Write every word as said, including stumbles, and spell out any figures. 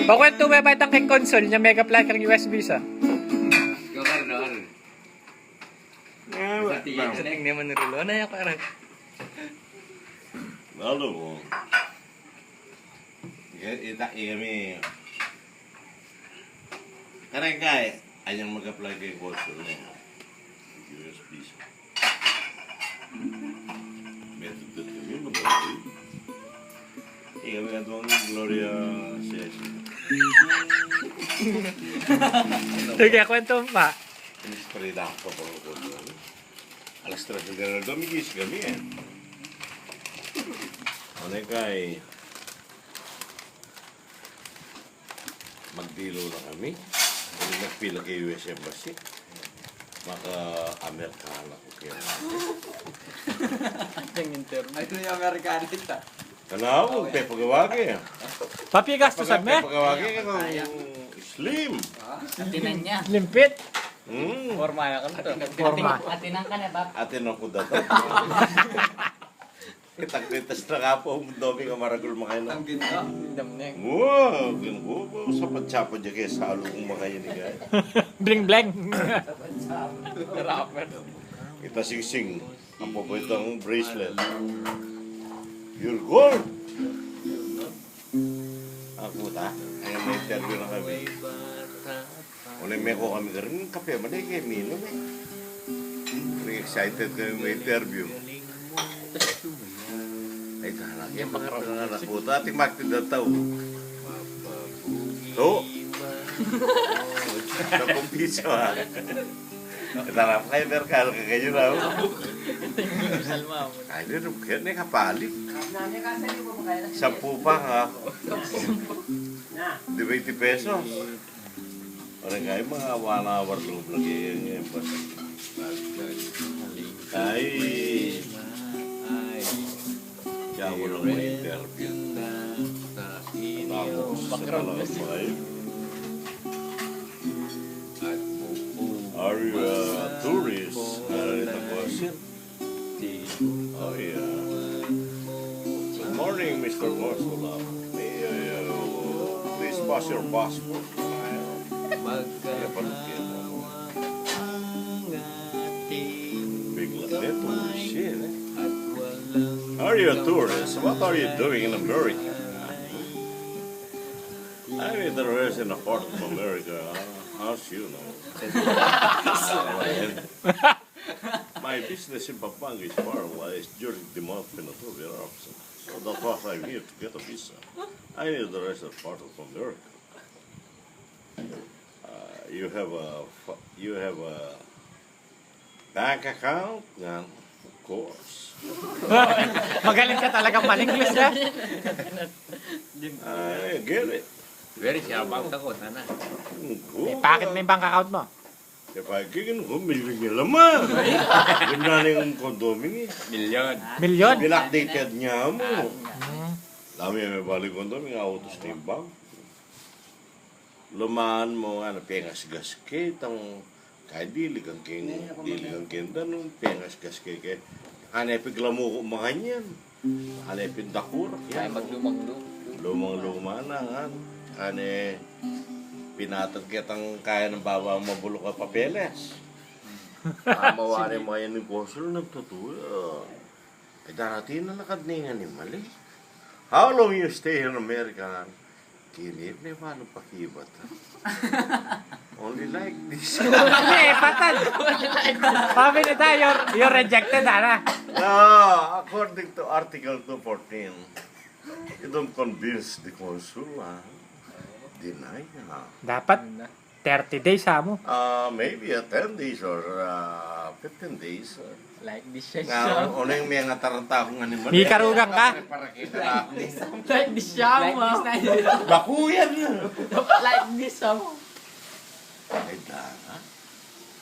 Pakwentu me ba itang keng consul nya, mega fly kang U S visa? Gobernador. Eh, sa tingin ko na yung naman rulo na yung parang. Lalo mo. Ita, ita, ita, mi. Kareng kai, anyang mag-apply keng consul na. U S visa. Metod kami, magaling. Iya, may atuang Gloria Session. Sige, kwento pa. Inispreda ko pa ko. Alas tres ng gano'n, dumigis kami eh. Ano kay, magdilo na kami. Magpila kay U S Embassy. Maka-Amerikana ko kaya. Yung interview. Ay, ito yung Amerikana ito. Ano ako? Pepagawa ka eh. Papi, gastusan me? Pepagawa ka eh. Slim. Atinan niya. Limpit. Hmm. Forma na ka na to. Forma. Atinan ka na, Bab. Atinan ko dato. Kitang-kita na ka po, Doming, a maragul makayno. Ang ganda. Damneng. Wow, ginagawa. Sapad-sapad ya kaya sa alukong makayni kaya. Bling-bling. Rapper. Kita singsing. Ang paboritong bracelet. Pure gold. Aku ta. Ay, may interview na kami. Wala, meko kami karin kape, mana kami minum eh. Very excited kami ma-interview. Ay, tanak, yung pakarap na anak ko. Dati magtinda tau. To? Sa kumpiso, ha? Tanak, kay Merkal ka kayo na, oh. Ay, di, di, kaya na kapalit. Sampu pa, ha? Di ba, eighty pesos? Orang kaya mga one hour loob lagi yan, yan, bas. Ay. Kaya mo lang ma-interview. Tapos, sa background, mga yun. Are you a tourist? Narito po siya. Oh, yeah. Good morning, Mister Consul. May, uh, please pass your passport. Kaya pala, kaya pala. Bigla na ito, shit, eh. Are you a tourist? What are you doing in America? I'm a tourist in a part of America. How's you know? My business in Pampanga is far away. It's during the month Pinatubo, we're absent. So that's why I'm here to get a visa. I need the rest of part of America. Uh, you have a fa-, you have a bank account? Ngan, of course. Magaling ka talaga pang-English, ha? I get it. Very siya, bank account, ana. Bakit may bank account mo? E pa kikinu ku, milyon ya laman. Ganda na ing kondoming e. Milyon. Milyon? Updated ne mu. Hmm. Lamu ya, me bale kondoming, autos na ing bank. Luman mu, ana, pengasgas ke, tang, kaya dili kang keng, dili kang keng danum, pengasgas ke, ke. Ana, piglamu ku makanyan. Ane, pindakurak ya. Ay, maglumang-luma. Lumang-luma na, ngan. Ane, pinatad ketang kaya nang baba mabuluk a papeles. Amawa ne, maya ning konsul, nagtutuya. E, darating na lakad ne ngan animal e. How long you stay here in America, ngan? Kinip ne, palu pakibat. Only like this. Hindi, patad. Sabi nita, you're, you're rejected, ana. No, according to Article two fourteen, you don't convince the consul, ha? Deny, ha? Dapat thirty days, ha, mu? Uh, maybe a ten days or, uh, fifteen days. Like this siya. Nga, o, o, neng mengataranta kung animal. Mikarugang ka? Para kita na. Like this siya, ma. Baku yan. Like this siya, ma. Ay, dana.